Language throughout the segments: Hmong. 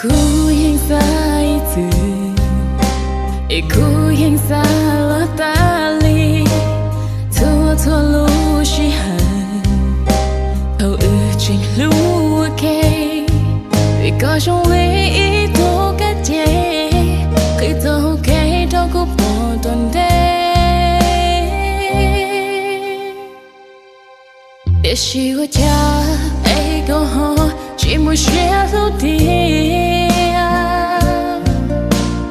Kuv yeej xav ib txwm, es kuv yeej xav los tas li txhua txhua lub sij hawm thaum wb tseem hlub ua ke, vim koj zoo li ib tug kab ces qhib txoj hau kev rau kuv pom tuaj ntev. Tiam sis ua cas es koj ho tsis muaj siab hlub tiag?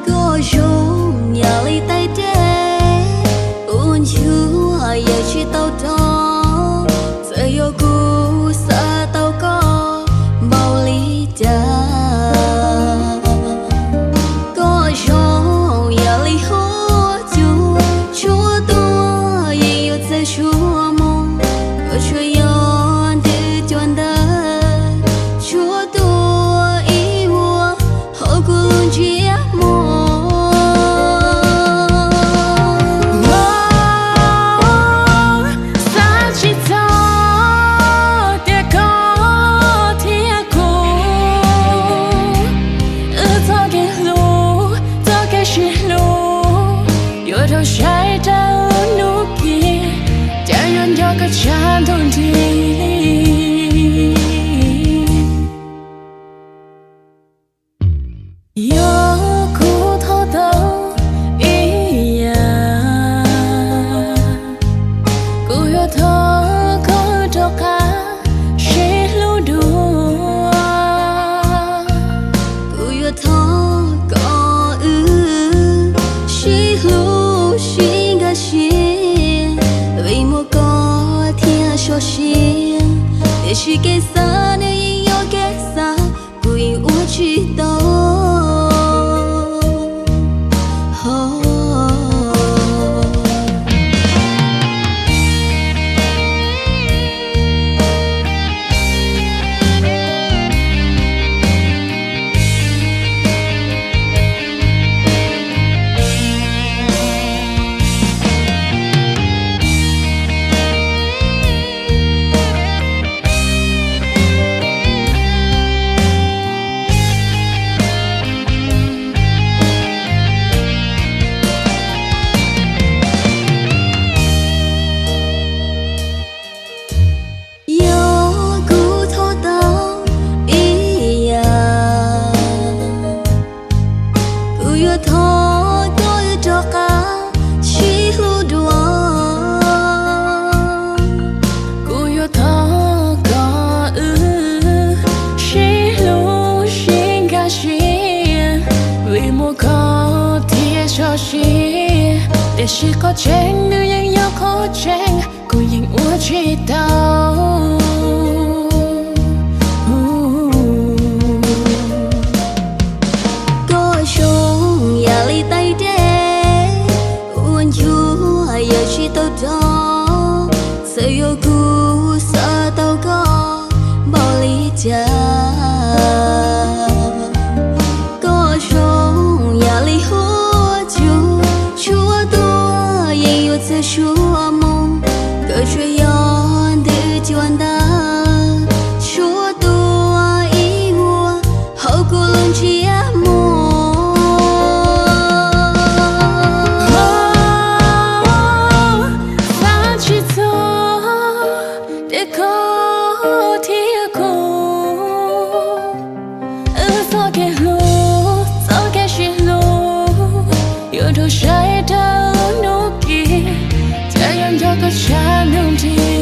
Koj zoo yam li tais dej, ua nchuav yam tsis tau rov, txawm yog kuv xav tau koj npaum li cas. Koj zoo yam li huab cua, tshuav tuaj yeej yuav txawj tshuav mus, koj tsuas yog ntws cua ntawd, tshuav tuaj ib vuag hauv kuv lub ntsiab muag. Xav tsis txog tias koj thiab kuv, wb txoj kev hlub, txoj kev sib hlub yuav raug saib rau hnub kis, cas yuav nco koj tshav ntuj nrig. Yog kuv thov tau ib yam, kuv yuav thov koj rov qab sib hlub dua. Kuv yuav thov kom wb sib hlub sib nkag siab, vim muaj koj thiaj so siab. Tiam sis kev xav nws yeem yog kev xav, kuv yeej ua tsis tau. Yog kuv thov tau ib yam, kuv yuav thov koj wb rov qab sib hlub dua. Kuv yuav thov kom wb sib hlub sib nkag siab, vim muaj koj thiaj so siab. Tiam sis qhov tseeb nws yeej yog qhov tseeb, kuv yeej ua tsis tau. Koj zoo yam li tais dej, ua nchuav yam tsis tau rov, txawm yog kuv xav tau koj npaum li cas. Koj zoo yam li huab cua, tshuav tuaj yeem yuav txawj tshuav mus, koj tsuas yog ntws cua ntawd, tshuav tuaj ib vuag hauv kuv lub ntsiab muag. Xav tsis txog tias koj thiab kuv, wb txoj kev hlub, txoj kev sib hlub yuav raug saib rau hnub kis, cas yuav nco koj tshav ntuj nrig.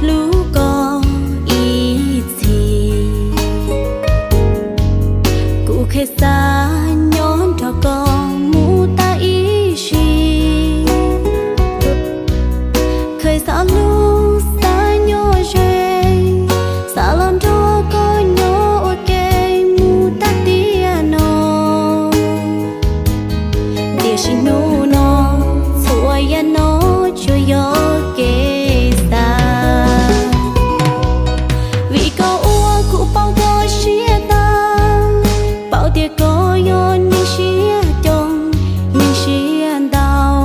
hlub koj ib txhis. Kuv kheev xav nyob nrog koj mus tag ib sim. Kheev xav hlub xav nyob ze, xav los nrog koj nyob ua ke mus tag tiam no. Tiam sis hnub no txhua yam no tsuas yog kev xav. Vim koj ua kuv poob koj siab tag, paub tias koj yog neeg siab coo, neeg siab ntau.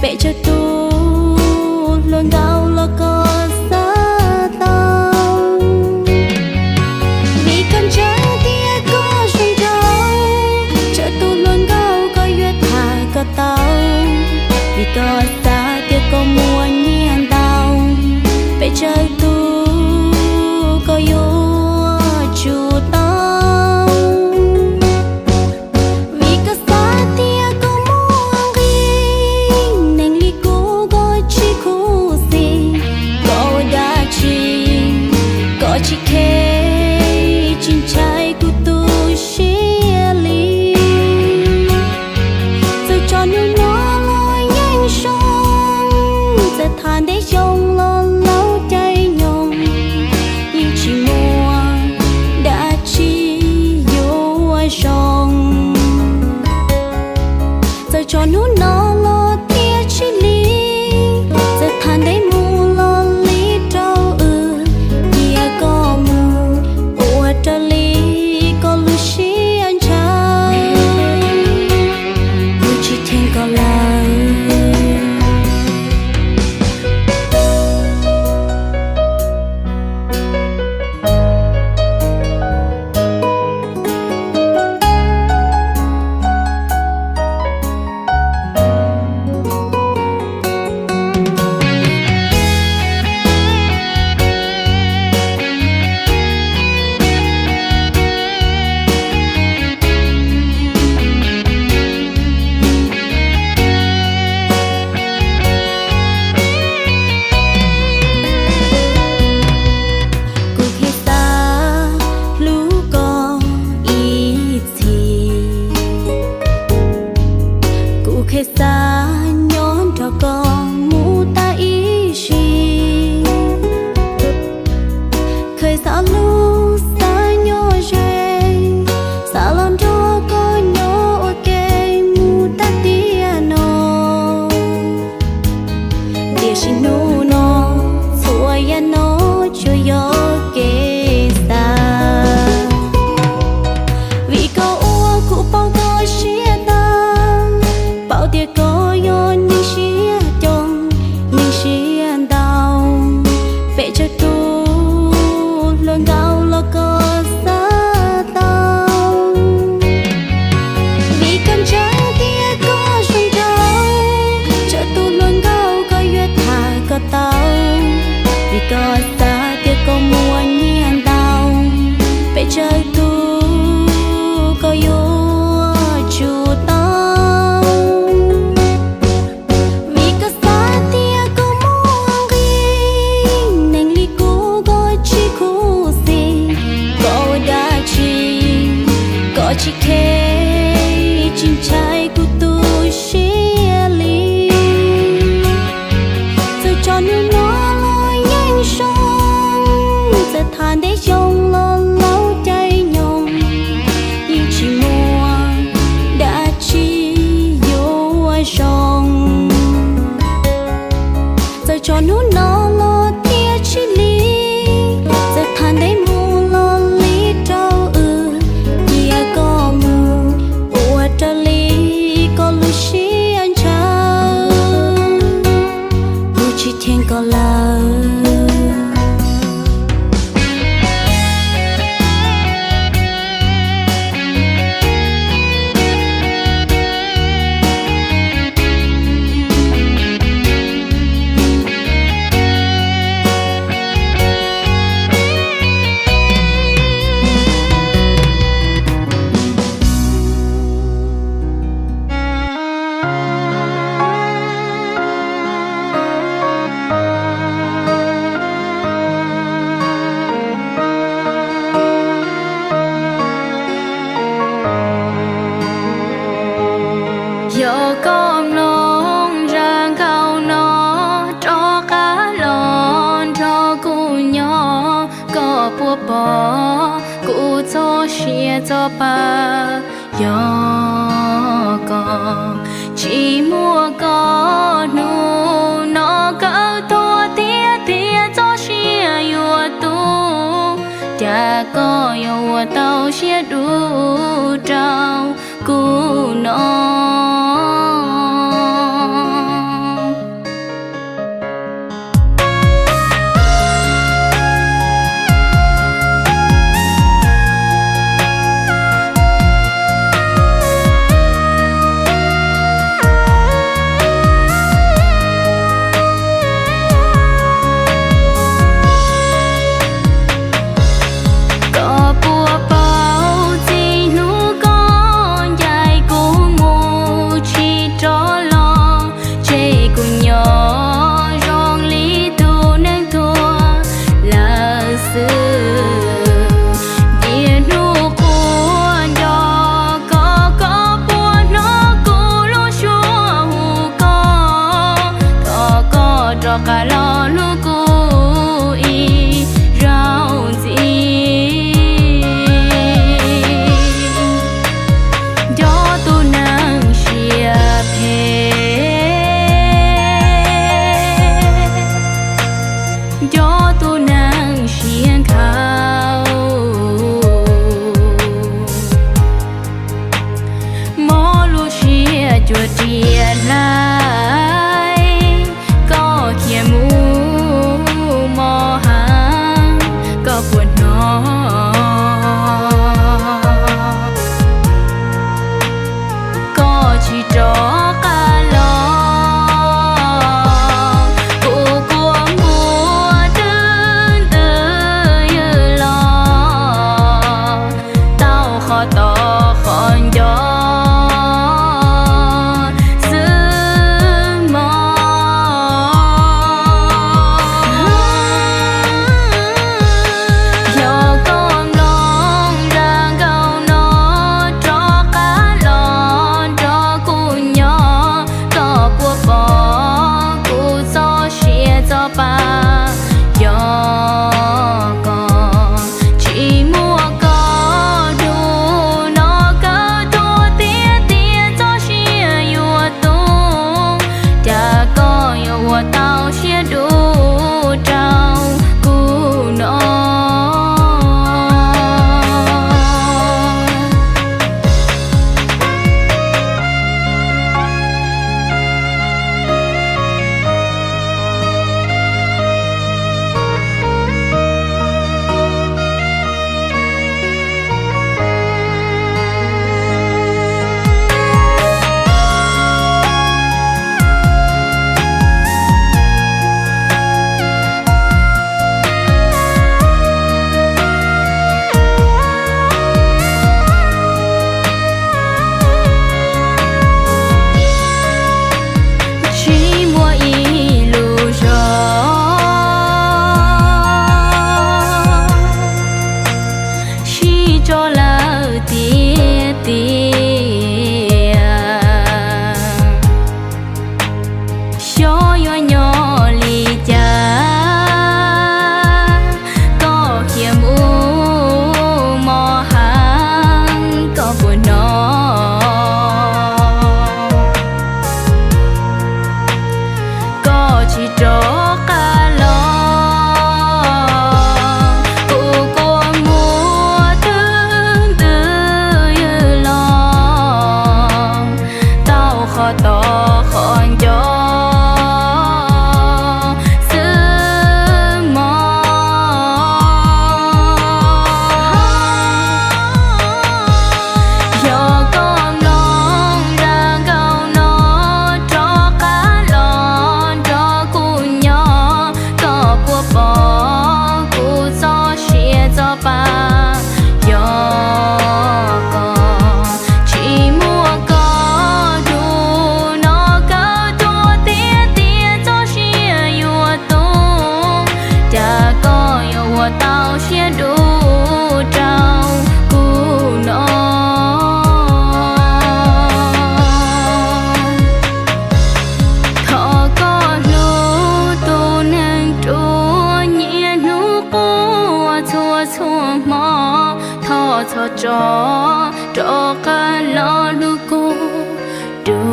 Peb tsawg tus hluas nkauj los koj xav tau. Vim koj ntseeg tias koj zoo nraug, tsawg tus hluas nkauj koj yuav tham koj tau. Vim koj xav tias koj muaj nyiaj ntau, peb tsawg tus koj yuav tsum tau. Vim koj xav tias koj muaj nqis, neeg li kuv koj tsis khuv xim. Koj ua dab tsi koj tsis khe, tsis ntshai kuv tu siab li. Txawm tso hnub no los yeej zoo, txawm tham ntev xyoo los laus caij nyoog, yeej tsis muaj dab tsi yuav zoo. Txawm tso hnub no los thiaj tsis lig, txawm tham ntev mus los lig rau wb, cia koj mus ua raws li koj lub siab ntshaw, kuv tsis cheem koj lawm. Kuv kheev xav hlub koj ib txhis. Kuv kheev xav nyob nrog koj mus tag ib sim. Kheev xav hlub xav nyob ze, xav los nrog koj nyob ua ke mus tag tiam no. Tiam sis hnub no txhua yam no tsuas yog kev xav. Vim koj ua kuv poob koj siab tag, paub tias koj yog neeg siab coo, neeg siab ntau. Peb tsawg tus hluas nkauj los koj xav tau. Vim koj ntseeg tias koj zoo nraug, tsawg tus hluas nkauj koj yuav tham koj tau. Vim koj xav tias koj muaj nyiaj ntau, peb tsawg tus koj yuav tsum tau. Vim koj xav tias koj muaj nqis, neeg li kuv koj tsis khuv xim. Koj ua dab tsi koj tsis khe, tsis ntshai kuv tu siab li. Txawm tso hnub no los yeej zoo, txawm tham ntev xyoo los laus caij nyoog, yeej tsis muaj dab tsi yuav zoo. Txawm tso hnub no los thiaj tsis lig, txawm tham ntev mus los lig rau wb, cia koj mus kuv txoj sia txoj pa, yog koj tsis muaj koj hnub no kawg tuag tiag tiag txoj sia yuav tu. Cas koj yuav ua tau siab dub rau kuv no? Koj puas paub txij hnub koj ncaim kuv mus tsis rov los, tseg kuv nyob zoo li tus neeg tuag lawm xwb. Cia hnub quas nco koj, koj puas hnov kuv lub suab hu koj, thov koj rov qab los hlub kuv ib zaug ntxiv. Nco tus neeg siab phem, nco tus neeg siab nkhaus, mob lub siab cuag riam hlaib, koj khiav mus mos heev, koj puas hnov? Koj tsis rov qab los, kuv kua muag twb ntws ywj los, tau qhov tos qhov nco xwb mog. Yog koj mloog zaj nkauj no rov qab los nrog kuv nyob, koj puas pom kuv txoj sia txoj pa? Yog koj tsis muaj koj hnub no kawg tuag tiag tiag txoj sia yuav tu. Cas koj yuav ua tau siab dub rau kuv no? Tsis muaj ib lub zog sib tso lawm tiag tiag. Xyov yuav nyob li cas, koj khiav mus mos heev, koj puas hnov? Koj tsis rov qab los, kuv kua muag twb ntws ywj los, tau qhov tos qhov nco xwb mog. Yog koj mloog zaj nkauj no rov qab los nrog kuv nyob, koj puas pom kuv txoj sia txoj pa? Yog koj tsis muaj koj hnub no kawg tuag tiag tiag txoj sia yuav tu. Cas koj yuav ua tau siab dub rau kuv no? Thov koj hlub tus neeg ruam, niaj hnub quaj txhua txhua Koj tso rov qab los hlub kuv dua,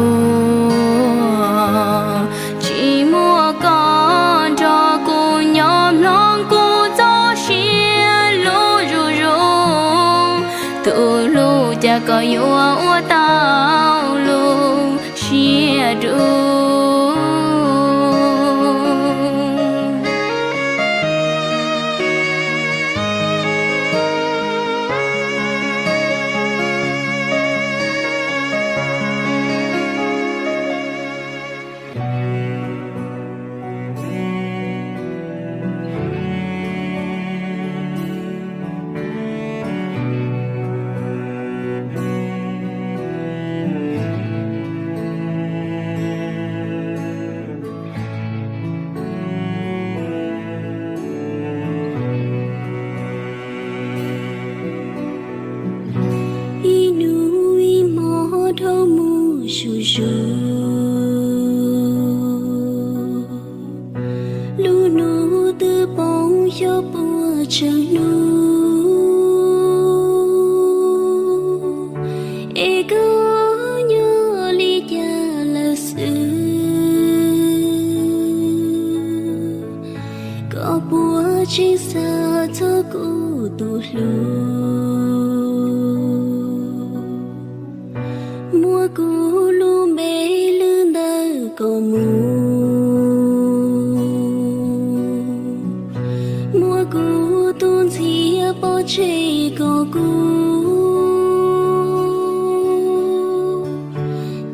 tsis muaj koj nrog kuv nyob mloog kuv txoj sia lub zuj zus. Tus hlub cas koj yuav ua tau lub siab dub. Ib hnub ib hmo dhau mus zuj zus, lub hnub twb poob xyov puas tsaus hnub, es koj nyob li cas lawm xwb? Koj puas tseem xav txog kuv tus hlub? Muab kuv lub npe lwb ntawm koj mus, muab kuv tus ntxhiab pov tseg kom kub,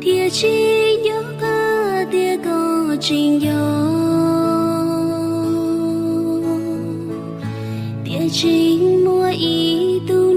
thiaj tsis nco qab tias koj tseem nco, thiaj tseem muaj ib tug